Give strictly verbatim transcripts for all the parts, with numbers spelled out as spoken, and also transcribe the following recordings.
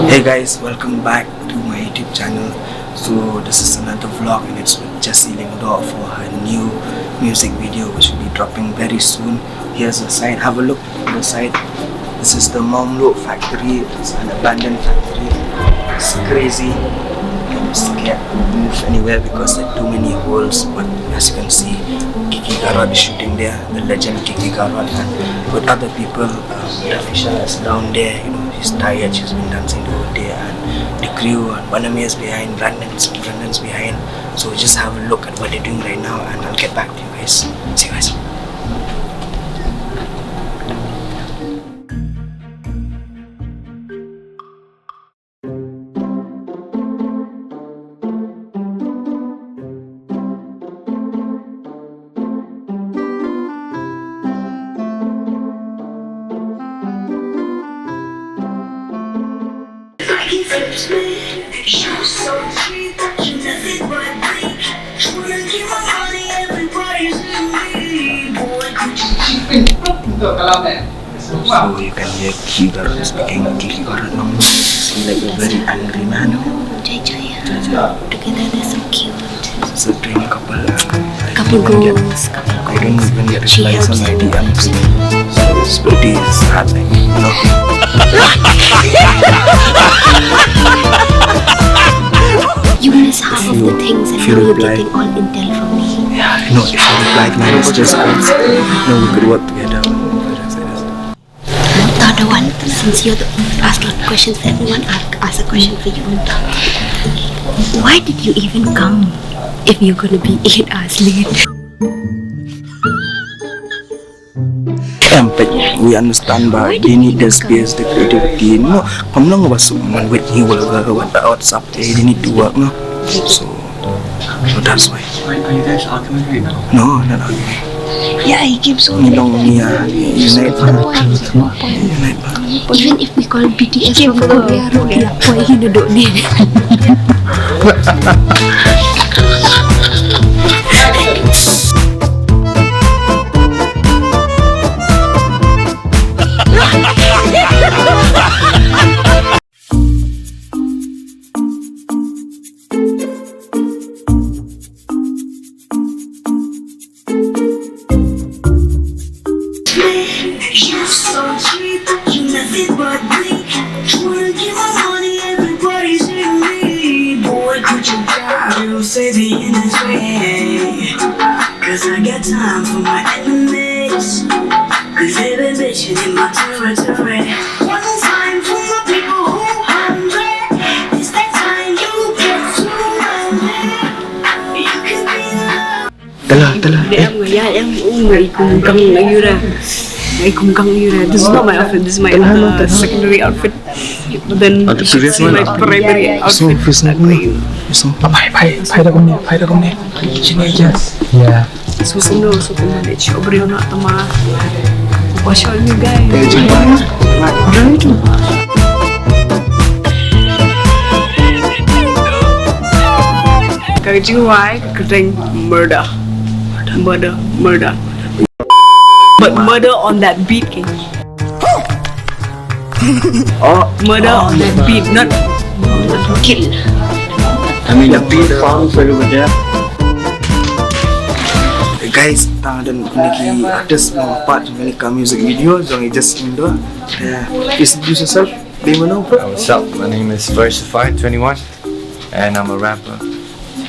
Hey guys, welcome back to my YouTube channel. So this is another vlog and it's with Jessie Lyngdoh for her new music video which will be dropping very soon. Here's the site. Have a look on the site. This is the Mawngluh factory. It's an abandoned factory. It's crazy. I'm scared to move anywhere because there are too many holes. But as you can see, Kiki Garod is shooting there. The legend Kiki Garod and with other people. Um, Rafisha is down there. You know, she's tired. She's been dancing the whole day. And the crew and Wanami is behind. Brandon's Brandon's behind. So just have a look at what they're doing right now, and I'll get back to you guys. See you guys. So you can hear Kigar speaking Kigar normally. He's like a very angry man. Jai Jaya. Together they're so cute. It's a dream couple. Couple goals, couple goals. I don't even get replies on my D Ms. So it's pretty sad, like, you know. You miss half of the things and now you're getting all intel from me. Yeah, no, if you replied my messages, no, we could work together. Another one, since you're the ask a lot of questions for everyone, I'll ask a question for you. Why did you even come if you're gonna be eight hours late? Em, but we understand ba they need the space, the creativity. No, pam long ba su man with he will go with the WhatsApp. They need to work, no. So, so that's why. Are, are you guys arguing right now? No, not arguing. Yeah, he came so late. Ni long ni ah, unite. Unite. Even if we call B T S from Korea, Rocky, why he not doing it? Cause I got time for my enemies. Cause they've been bitching in my territory. One time for my people who hungry. It's that time you get to run. You can be loved. Tala, tala. Dia em ya em u ngai kum kang ngai yura. Ngai kum kang yura. This is not my outfit. This is my uh, secondary outfit. But then the previous one, my primary outfit. So, first one. So, bye, bye, bye, da kumne, bye, da kumne. Yes. Yeah. So, kumno, so kumno, de chobri ona tama. Wa show you guys. Ka jingwai, ka kyrteng murder. Murder, murder. But murder on that beat, king. Oh, murder on that beat, not kill. I mean, the beat sounds like over there. Guys, tang don kine ki artist ba part jong kane ka music video jong i Justin Doh. Yeah. Please introduce yourself. Name and number. What's up? My name is Versify twenty-one, and I'm a rapper.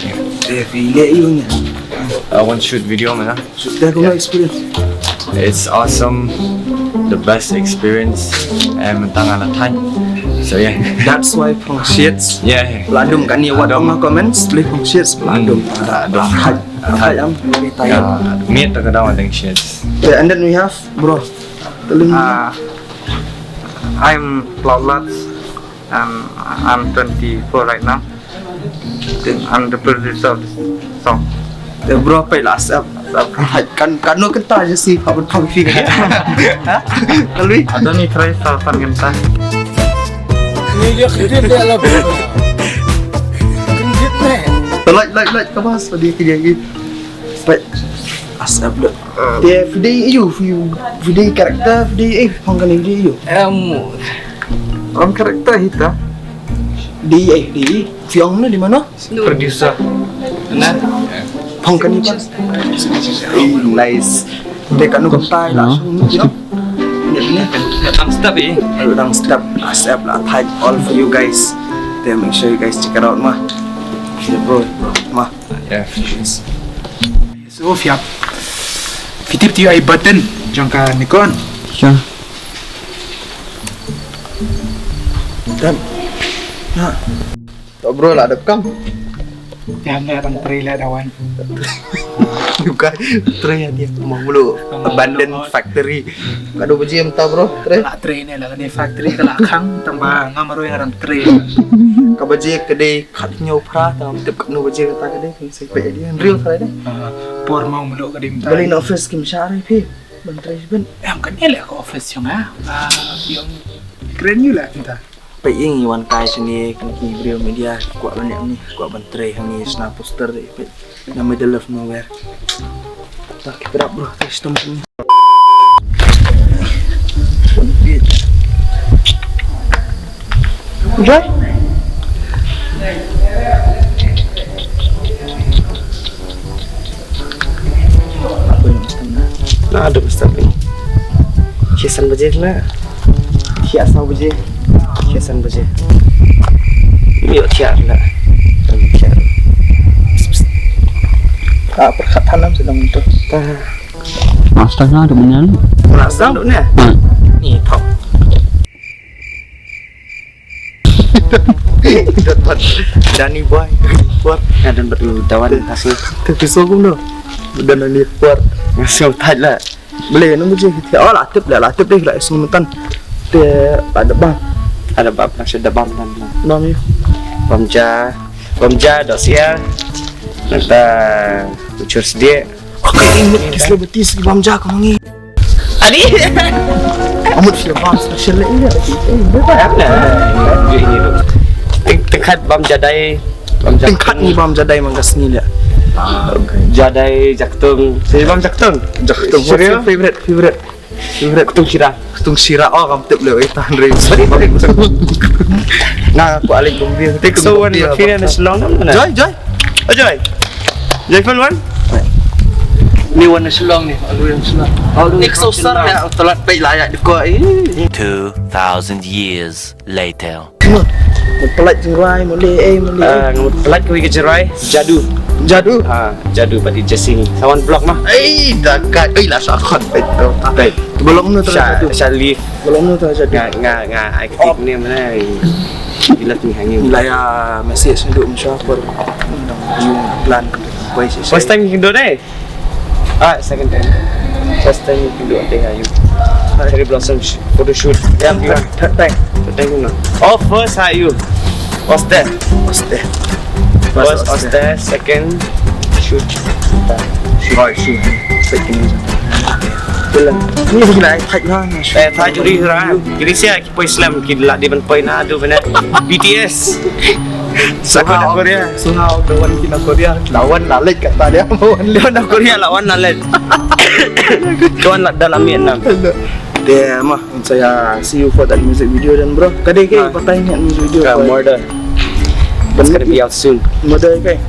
Yeah. Eh, phi leh ïa u nia. Uh, one shoot video, man. Shoot, tell us your experience. It's awesome. The best experience. Em, tang ala thaiñ. So, yeah. That's why phong shits. Yeah. Ladum kane wat ong comments, play phong shits. Ladum. Ladum. Thaiñ. Thaiñ am. Miet ta ka daw, I think, shits. Yeah, and then we have, bro. Tell him. Uh, I'm Loudlats. Um, I'm twenty-four right now. I'm the producer of the song. The bro pay last up. Kan kan no kata je si pa pun pang fi kan. Kalui. Ada ni try sa pan kanta. Ni dia kredit dia lah bro. Kredit ni. Like like like kabas pada kerja lagi. Pay last up dah. Te fidei ayu, fidei character, fidei eh, phong kane fidei ayu. Em, ram character hi ta. Di, eh, di. Fiong na di mano? Producer. Na. Phong kani pa. Eh, nice. Te kanu ka tai la shong ni, you know. Ni, ni. Dang step, eh. Aduh, dang step. Step la, type all for you guys. Then make sure you guys check it out, ma. Yeah, bro, bro, ma. Yeah. So, phi ap. Phi tip ïa u ai button jong ka Nikon. Sure. Done. Na. To bro, la dep kam. Ïa, ym leh, ban trei leh da wan. Bukai, trei ïa, dia mah mulu. Abandon factory. Katno baje mynta bro, trei? La trei ne, la ka dei factory ka la khang, tang ba ngam ruh nga dang trei. Ka baje ka dei khathynñiew phra, tang tip katno baje kata ka dei, kan sa peit ïa dia. Hynriew trai dei. Ah, por maw mulu ka dei mynta. Balei na office kim shah re phi? Ban trei shibun. Em, kane leh ka office jong nga. Ah, jong kren ïa leh mynta. Peit ïa ngi wan kai shane, kane ki briew media, kwah ban ïa ngi, kwah ban trei hangne, shna poster de, peit. In the middle of nowhere. Ta ki prap bro, ta shitom hangne. Enjoy. Na, duk start ni. Shisan baje na. Shisan baje. Shisan baje. Yo, shisan na. Shisan. Ah, perkat tanam sedang tu. Master na tu benar. Master tu ni. Hmm. Ni, top. Danny boy, kuat. Ya, dan betul dawan hasil. Tapi sogum no. Dan ni kuat. Masih utai lah. Boleh nunggu je. Oh, la tip lah, la tip deh, la isung mentan. Te ada bam. Ada bam, masih ada bam dan bam. Bam ya. Bam ja, bam ja, dosia. Nata ucur sedik. Aku ingat kisah betis di bam ja kau mangi. Ani? Amut film bam special leh ini. Eh, berapa ya? Nah, ini tu. Teng-, tengkat bam jadai, bam jadai. Tengkat ni bam jadai manggas ni dia. Jadai jaktung. Saya bam jaktung. Jaktung. What's your favorite? Favorite. Favorite. Ketung sira. Ketung sira. Oh, kam tip leh. Eh, tahan ring. Sorry, sorry. Nah, aku alik kumbir. Take so one material na Shillong na. Joy, Joy. Oh, Joy. Joy, phone one. Ni wan na Shillong ni. Alu yang Shillong. Alu ni so sar ya, telat baik layak deko. Two thousand years later. Mo, mo pelat jingrai, mo le, eh, mo le. Ah, mo pelat kawei ka jingrai, jadu. Jadu? Ha, jadu bad i Jessing. Sawan blok mah. Eh, dakat. Eh, la sakon. Eh, tu. Baik. Belum nu tu jadu. Sha leaf. Belum nu tu jadu. Nga, nga, nga, ai ketik ni mana? Gila ni hangin. Gila ya, message ni duk mensyukur. Nang you plan. First time you do ni? Ah, second time. First time you do a thing, are you? Cherry blossom sh-, photo shoot. Yeah, you are. Third time. Third time, you know. Oh, first, are you? What's that? What's that? First, what's that? Second, shoot. Right, shoot. Second. Film. Ni lagi lah, fight lah. Eh, fight juri lah. Jadi siapa? Poi slem ki la dei ban poi na, adu bene. B T S. Sa ko na Korea. Sunga da wan ki na Korea. Lawan la leit kata dia. Lawan la Korea, lawan la leit. Tuan la dalam Vietnam. Te ma, saya see you for that music video then, bro. Ka dei kaei, batai ni music video. Ka Murder. It's gonna be out soon. Murder kaei?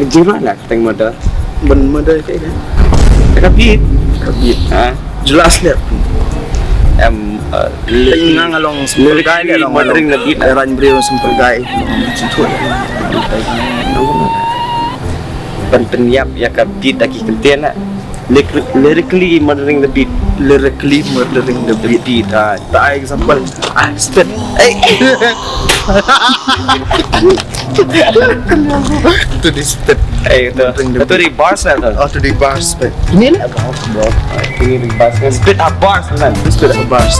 Jingma na ka teng Murder. Ban Murder kaei? Ka beat. Ka beat. Ha? Jelas leh. Em, uh, lyrically, nga long lyrically, Murdering the Beat. Ran briew Sempyrgai. Ban pynïap ïa ka beat da ki kyntien na. Lyric-, lyrically Murdering the Beat. Lyrically Murdering the Beat. Ah, ta example. Ah, spit. Eh. Tu di spit. Eh, tu. Tu di bars lah tu. Oh, tu di bars, spit. Ini lah bars, bro. Ini di bars kan. Spit up bars kan. Spit up bars.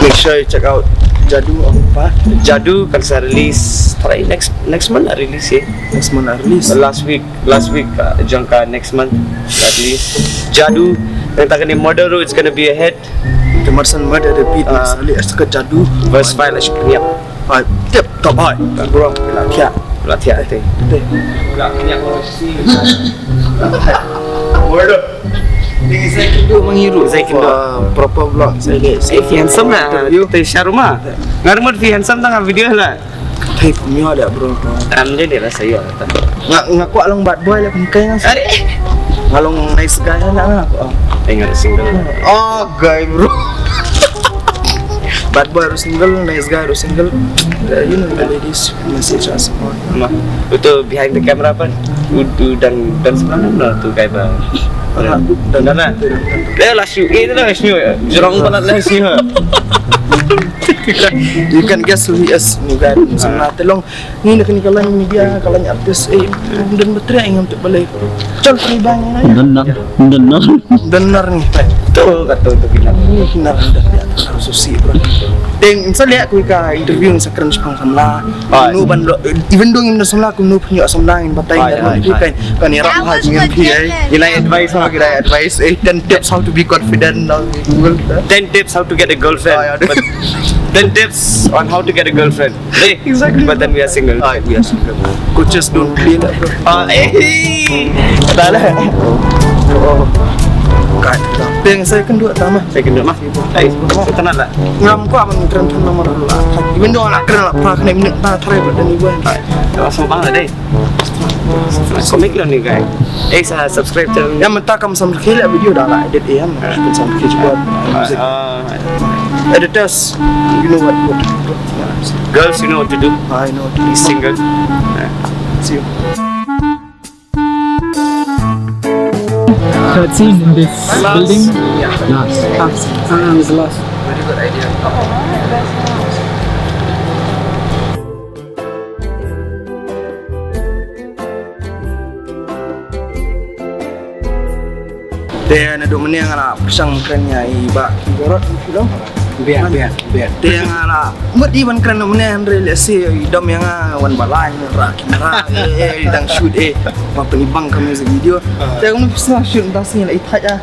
Make sure you check out Jadu, apa? Jadu kan sa release, try next, next month lah release, eh. Next month lah release. Last week, last week, uh, jong ka next month lah release. Jadu, yang tak kena Murder, it's gonna be a hit. Te marsan Murder the Beat, ah, sali as ka Jadu. Verse five lah, syukur. Hai, tip top hai. Bro, la thiah. La thiah te. Te. La thiah, bro, si. Ding, sa ïakynduh ma ngi ruh, sa ïakynduh. Proper, proper vlog, sa ïa, eh, phi handsome na, interview. Te sha rumah. Nga ruh mut phi handsome tang ha video la. Thei phi mih da, bro. Am, jadi lah saya. Nga, nga kwah long bad boy lah, pynkai nga. Are. Nga long nice guy lah, nga kwah. Eh, nga single. Oh, guy, bro. Bad boy ruh single, nice guy ruh single. Uh, you know, the ladies message us more. Mah, uto behind the camera pat. Uto dan, dan sebelah mana tu, guy, bang? Aha, dan, dan, dan, dan. Eh, lah shoot. Eh, lah shoot. Jerong banget lah shoot. You can guess who he is, ni guy. Sebelah telong. Ni na kane ka line media, ka line artist, eh, don ba trei ngam tip balei. Chal trei bang na. Don nar, don nar. Don nar ni, peit. Tu kata tu kina. Ni kina don ya, so si, bro. Ding, sa leh ku ka interview sa kren shipang samla. Ai. Nu ban lo, even dong im na samla ku nu pynyo samla in batai. Ai, na ai, tu ai. Kan, kan ya rap ha jingim phi ai. Ina advice, ha kira advice, eh, ten tips how to be confident, no, Google. Ten tips how to get a girlfriend. Ai, ai. But ten tips on how to get a girlfriend. Hey, exactly. But then we are single. Ah, we are single. Coaches don't play that, bro. Ah, eh. Dah lah. Oh. Kan. Peng saya kenduk tak mah. Saya kenduk mah. Hai, kenal tak? Ngam ko aman keren keren nomor lah. Even though anak keren lah, pernah kena minit tak try buat dan ibu. Langsung banget deh. Komik lo ni, guys. Eh, sa subscribe channel. Yang mentah kamu sama kira video dah lah edit, eh, kan? Pun sama kira juga. Ah, ah. Editors, you know what, what to do. Girls, you know what to do. I know what to do. Be single. See you. Third scene in this building. Yeah. Last. Ah, ah, it's the last. Very good idea. Te naduh mynne nga la pyrshang kren ïa i Bah Garot, you know? Biang, biang, biang. Te nga la mut i ban kren mynne, hynrei lehse i dom ïa nga wan ba lai, ra kamera, eh, eh, dang shoot, eh. Ba pynibang ka music video. Ah. Te nga pyrshang shoot mynta sngi la i thait ah.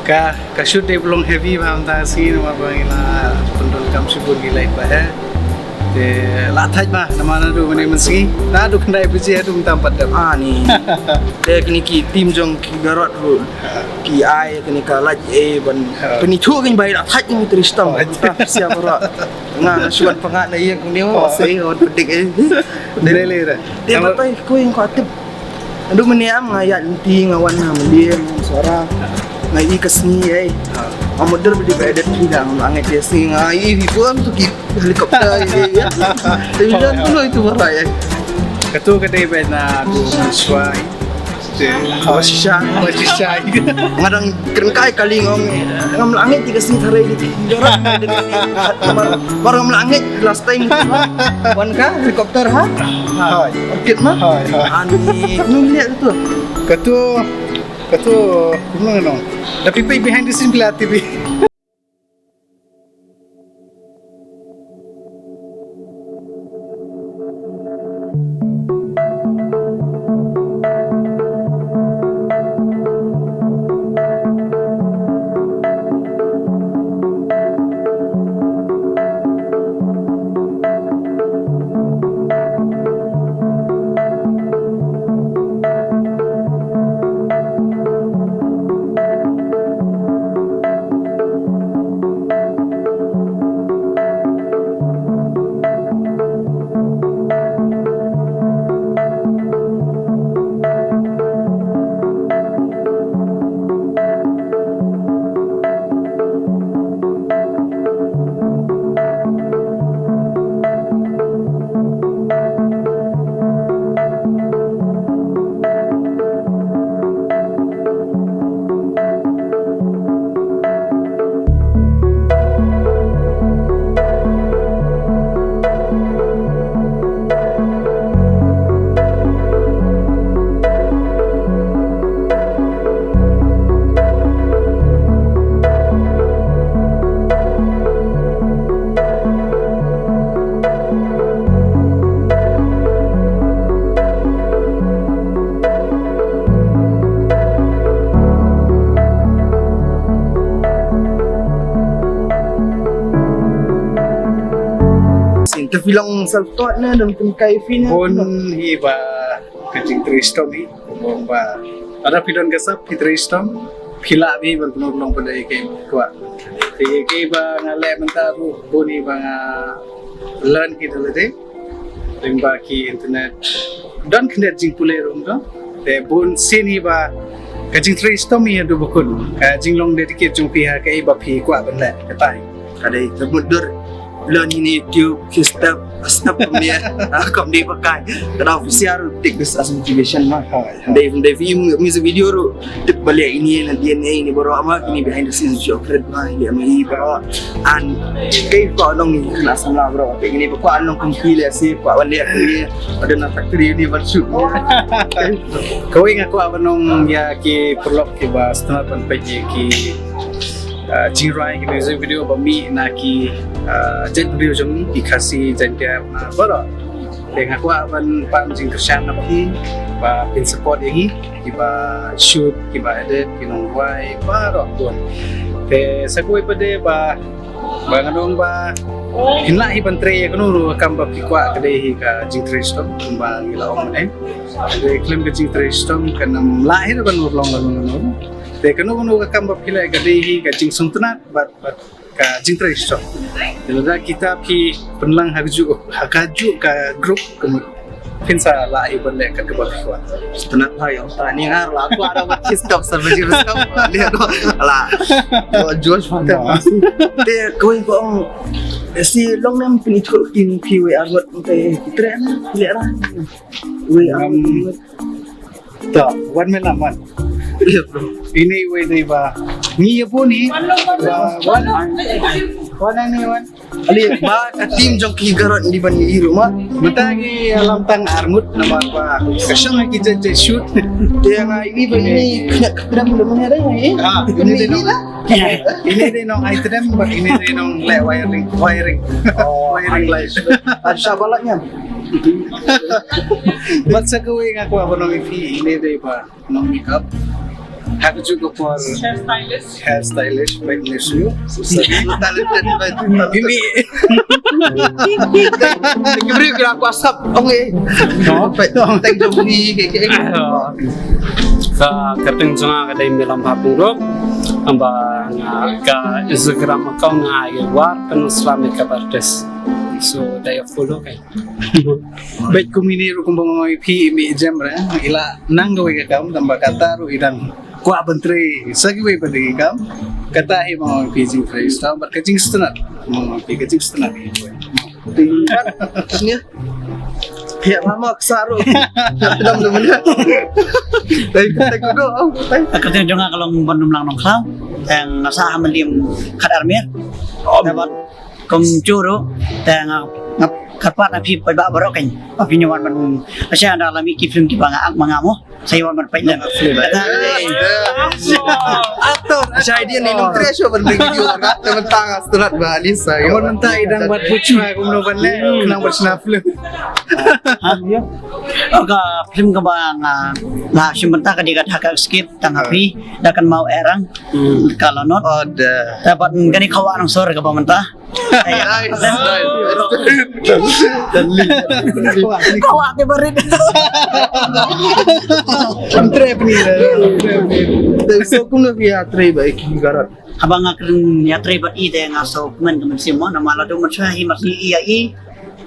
Ka, ka shoot dei ba long heavy ba mynta sngi namar ba ngi la pyndonkam shibun ki light ba heh. Te la thait ba namar naduh mynne mynsngi. Naduh khyndai baje haduh mynta pat dep. Ah, ni. Te kine ki team jong ki Garot ruh. Ki ai kane ka light eh ban. Ha. Kane chuh kane bai la thait ni tris tam. Oh. Ta sia baroh. Nga nga shu wan pyngat na ïing kane, oh, sei wan pyndik eh. Lele re. Te batai ko ïing ko atip. Aduh, mynne am nga ïaid lynti, nga wan na Mali, nga wan Sohra. Nga i ka sngi eh. Ha. Nga mutdur ba dei ba edit phi da, nga ngeit ïa sngi, nga i phi pun tu ki helicopter eh. Te bilan tu lo itu barai eh. Katu ka dei ba na tu Mawshai. Te Mawshisha. Mawshisha. Nga dang kren kai kali ngong. Ngam la ngeit ïa ka sngi tharai dei ki Garot. Mar, mar ngam la ngeit last time. Wan ka helicopter ha? Hai. Orchid ma? Hai, hai. Ani, nu lihat tu. Katu, katu, kumno nong. Tapi pei behind the scene pila T V. Sin te phi long self taught ne, don pynkai phi ne? Bun hi ba ka jingtrei shitom hi. Bun ba, Lada phi don ka sap, phi trei shitom, phi lah bha ban pynurlong pat ïa kaei ba phi kwah. Te kaei ba nga leh mynta ruh bun hi ba nga learn hi da lade. Lyngba ki internet don khyndiat jingpule ruh ong. Te bun sien hi ba ka jingtrei shitom hi haduh ba kut. Ka jinglong dedicate jong phi ha kaei ba phi kwah ban leh, kata hi. Ka dei ka mutdur. Lon ïa ine YouTube, ki step, step kumne. Ah, kumne ba kai. Ka dei official, take this as motivation ma. Dei, dei film, music video ruh. Tip ba leh ine na D N A ine baroh ma, ine behind the scenes jong kret ma, ine ma ine baroh. And kaei ba long ine kena samla baroh. Ine ba kwah long kum ki leh si, kwah ban leh ine. Ada na factory ine ban shoot. Kawei nga kwah ban ong ïa ki paralok kiba sngewtynnat ban peit ïa ki ah, jingrwai ki music video ba mih na ki, ah, jaitbynriew jong ngi, ki Khasi, Jaiñtia, na baroh. Te nga kwah ban pan jingkyrshan na phi ba phin support ïa ngi, kiba shoot, kiba edit, ki nongrwai, baroh bun. Te sa kawei pat de ba, ba nga ong ba phin lah hi ban trei ïa kano ruh ka kam ba phi kwah, ka dei hi ka jingtrei shitom kumba ngi la ong mynne. Te khlem ka jingtrei shitom kan ym lah hi ruh ban urlong kano kano ruh. Te kano kano ka kam ba phi leh ka dei hi ka jingsngewtynnat bad, bad ka jingtrei shitom. Te lada kita phi pynlang ha kajuh, ha kajuh ka group ka mut phin sa lah ïa ban leh kat kaba phi kwah. Sngewtynnat bha ïa ta ni nga la kwah da wat ki stop sa ba ji stop. Ni no. Ala. Oh, Josh Van. Te kawei ba ong si long nem pynithuh kin phi wei arngut te trei leh ra. Wei arngut. To, wan me naman. Iya, bro. Ine wei dei ba ngi ïa bun hi. Ba wan. Wan ane wan. Ali ba ka team jong ki Garot ni ban ïa i ruh ma. Mynta ngi ïalam tang arngut namar ba ka shong ha ki jait jait shoot. Te nga ini ba ini kena ketrem lu mana dah ni. Ah, ini dia lah. Ini dia nong item, but ini dia nong leh wiring, wiring. Oh, wiring light. Ada sabar lah nya. Bad sa kawei nga kwah ban ong ïa phi, ine dei ba nong makeup. Ha kajuh ka por hair stylist, hair stylist, bad ni shu. Talented bad ini. Ki briew kira kwah sap ong eh. Bad thank you phi ke ke. Ka kyrteng jong nga ka dei Milam Hapung Rok. Amba nga ka Instagram account nga ai War Peninsula Makeup Artist. So da ïa follow kai. Bad kum ine ruh kumba nga ong ïa phi, i mih jem re, i la nang kawei ka kam, tang ba kata ruh i dang kwah ban trei sa kiwei pat ki kam. Kata hi ba nga ong ïa phi, jingtrei shitom bad ka jingsngewtynnat. Ba nga ong ïa phi, ka jingsngewtynnat. Ïa lama ka sa ruh. Tang da mynta. Dei ka tang ka do. Ka tang jong nga ka long ban ym lang nongkhlaw. Tang nga sah ha Mylliem khatar miet. Te bad kum ju ruh, te nga, nga kyrpad na phi paidbah baroh kan. Ba phin ïa wan ban, asha ynda la mih ki film kiba nga ak ma nga mo, sa ïa wan ban peit lem. Kata. Actor. Asha idea ni nong trei shuh ban peit video ka. Te mynta nga sngewtynnat ba Alisa. Ïa wan mynta i dang bad buchna kumno ban leh, nang bad shna film. Ha? Oh, ka film kaba nga la shim mynta ka dei ka Dhaka Escape, tang ha phi da kynmaw eh rang. Ka la not. Oh, da. Te bad kane Khawa Nong Sor kaba mynta. Nice, nice. Khawa te barit. Entrepreneur. Te so kumno phi ïatrei bad ki Garot? Haba nga kren ïatrei bad i te nga sngewkmen ka mynsiem mo, namar la dum mynsiem hi, mar shu i ïa i.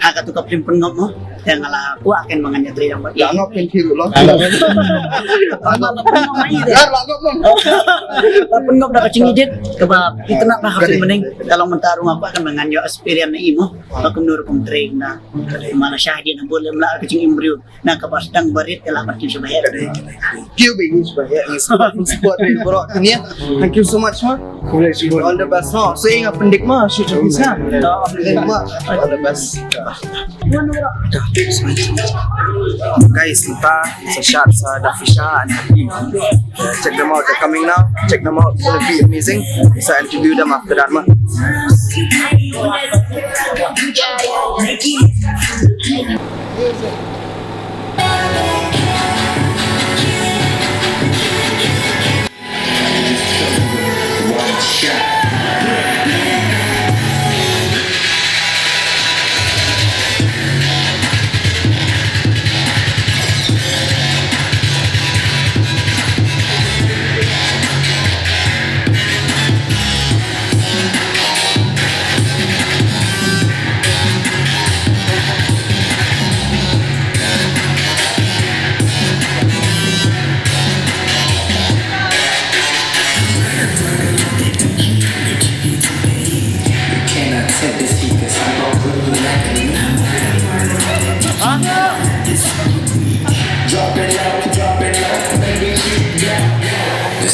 Ha katu ka film Pynngop mo. Te nga la kwah ken ba ngan ïatrei lang bad i. La ngop ken ki ruh lo. La ngop, la ngop mo. La pynngop da ka jingïadit kaba itynnat ba ha film mynne. Ka long mynta ruh nga kwah ken ba ngan ïoh experience na i mo. Ba kumno ruh kum trei na. Mana shah dien ha bun lem la ka jingim briew. Na kaba sdang barit ka la ban kim shu ba heh. Kiew ba ngi shu ba heh, ngi support, support ri baroh kane. Thank you so much ma. All the best ma. So ïa nga pyndik ma, shu jong sa. All the best. Guys, mynta sa shad sa da fisha and happy. Check them out, they're coming now. Check them out, it's gonna be amazing. So interview them after that ma.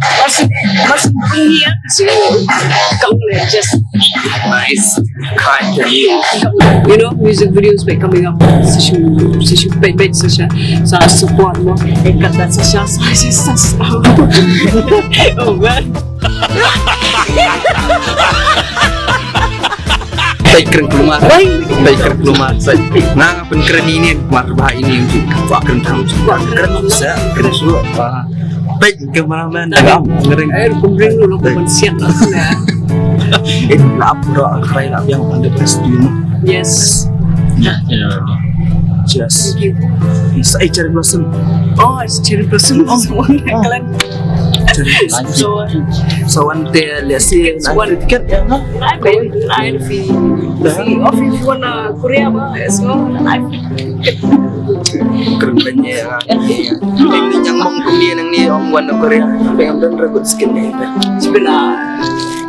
Martin, Martin, bring here. Just nice. Can't believe. You know, music videos by coming up. Session, session, bed, bed, session. So I support mo. And got that session, session, session. Oh man. Peit kren keluar. Peit kren keluar. Nga nga pun kren ini, mar bah ini. Wah kren tam. Wah kren tam. Sa kren suruh. Peit cameraman. Ngering. Eh, kumring lu lu kumring siang lah. Eh, lap bro, try lap yang on the best, you know. Yes. Cheers. Thank you. It's a cherry blossom. Oh, it's cherry blossom. Oh, kalian. Cherry blossom. So, so one day, let's see. One ticket, ya, no? I mean, I feel, feel, if you wanna Korea, but it's not, I feel. Kren banyaknya. Ini yang mong kumne nang ni ong wan Korea. Pengen dan ragut skin ni. Sebenarnya.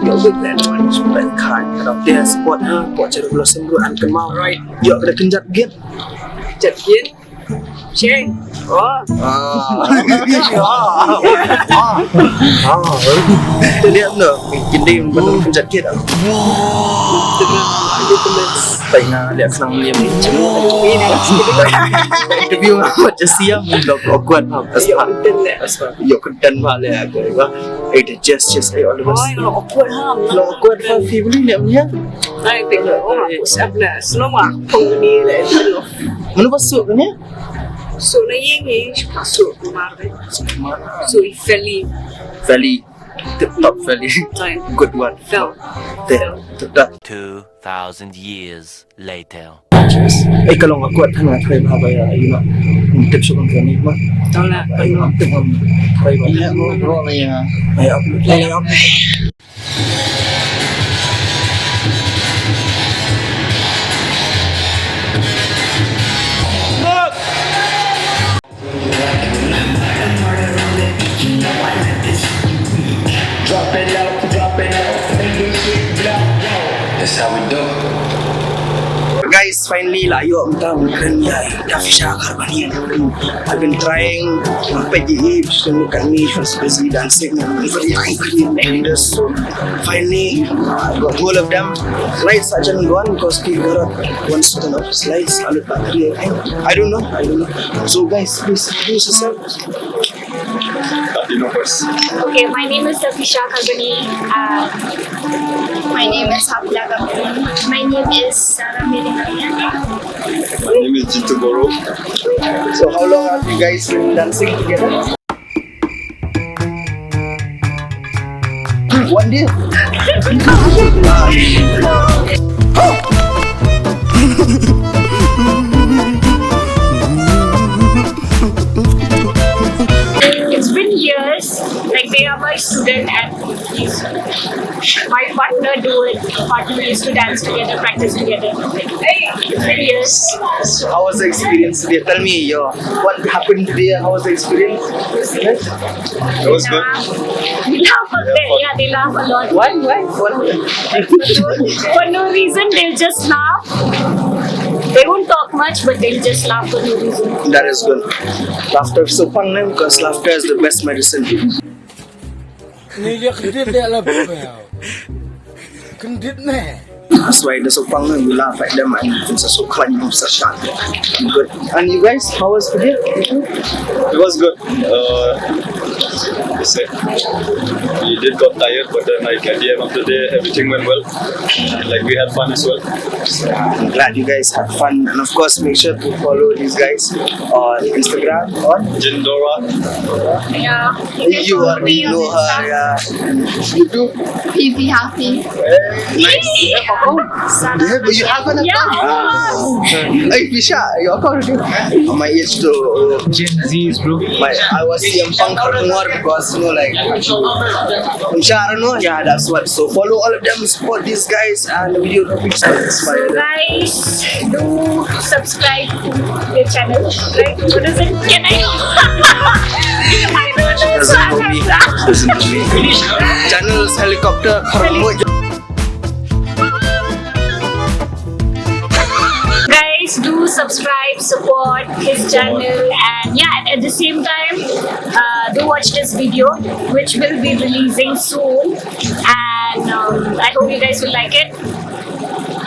Yo good that one. Sebenarnya kan. Kalau dia spot ha, buat cherry blossom dulu an kemau. Right. Yo ada kenjat git. Jat git. Sheng. Oh. Ah. Ah. Ah. Lihat no. Kindi yang betul kenjat git. Wow. Pai nga liat khnang liam ni. Interview nga mat jasi ya, mun dok awkward ha. Aspa. Yo kedan ba le aku ba. Eh, the just, just, eh, all the best. Oi, lo awkward ha. Lo awkward ha, family ni am ya. Ai, tengok, oh, aku siap dah. Selama aku ni le. Mana masuk ke ni? So na ïing hi, masuk kamar. So i Feli. Feli. Tip top Feli. Good one. Fel. Tip top. Two thousand years later. Eh, kalau aku ada nak try apa ya, you know. Tip shukan kami mah. Tolak. Ai, mantap, mantap. Try apa? Iya, bro, bro, ya. Ayo, aku try apa? That's how we do. Guys, finally la ïoh mynta ban kren ïa i Tafisha Kharbani. I've been trying, I've been trying, but she doesn't look at me, she's busy dancing. I'm very angry and this, so finally I got hold of them. Lights are just gone because Pete got up one second of his lights. I look back here. I don't know. I don't know. So guys, please introduce yourself. Latino first. Okay, my name is Tafisha Kharbani. Uh, my name is Hafila Gabri. My name is Sarah Mary Maria. My name is Jitu Boro. So how long have you guys been dancing together? One day. It's been years. Like, they are my student and My partner do it. Partner, we used to dance together, practice together. Hey, three years. So how was the experience today? Tell me your what happened today. How was the experience? It was good. We laugh a bit. Yeah, they laugh a lot. Why? Why? What happened? For no reason, they'll just laugh. They won't talk much, but they'll just laugh for no reason. That is good. Laughter is so fun, man, because laughter is the best medicine. Ni dia kedit dia lah bapa. Kendit ne. That's why they're so fun, man. We laugh at them and it's so fun, you know, such fun. Good. And you guys, how was today? It was good. Uh, you said we did got tired, but then, like, at the end of the day, everything went well. Like, we had fun as well. I'm glad you guys had fun, and of course, make sure to follow these guys on Instagram, on Jindora. Yeah. You already know her, yeah. You too? P P Happy. Nice. You have an account? Yeah. Ah. Hey, Pisha, your account. On my age to Gen Zs, bro. My, I was C M Punk Noir because, you know, like, Pisha, I don't know. Yeah, that's what. So follow all of them, support these guys, and the video topics. So guys, do subscribe to your channel. Right? What is it? Can I? I don't know. Doesn't know me. Doesn't know me. Channels helicopter. Guys, do subscribe, support his channel, and yeah, and at the same time, uh, do watch this video, which will be releasing soon, and um, I hope you guys will like it.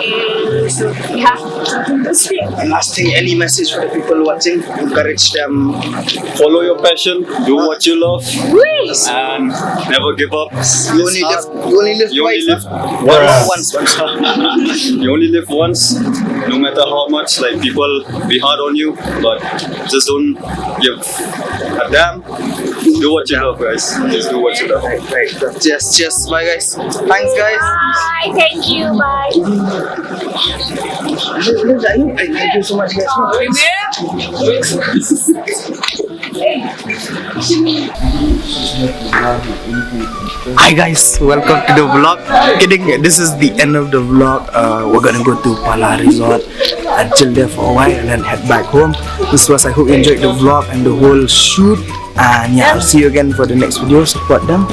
And so, yeah, something to say. And last thing, any message for the people watching? Encourage them. Follow your passion, do what you love, and never give up. You only live, you only live twice, huh? Once. Once, once. You only live once, no matter how much, like, people be hard on you, but just don't give a damn. Do what you love, guys. Just do what you love. Right, right. Cheers, cheers. Bye, guys. Thanks, guys. Bye. Thank you. Bye. Thank you so much, guys. Hi guys, welcome to the vlog. Kidding, this is the end of the vlog. Uh, we're gonna go to Pala Resort and chill there for a while and then head back home. This was, I hope you enjoyed the vlog and the whole shoot. And yeah, I'll see you again for the next video. Support them.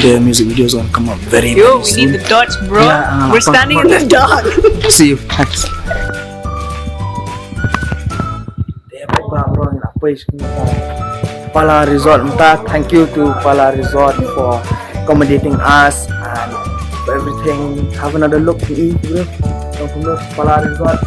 The music videos gonna come up very, very soon. Yo, we need the torch, bro. Yeah, uh, we're standing in the dark. See you. Thanks. Pala Resort mynta. Thank you to Pala Resort for accommodating us and for everything. Have another look to eat, bro. Pala Resort.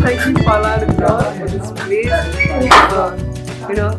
Thank you, Pala Resort, for this place. Uh, you know,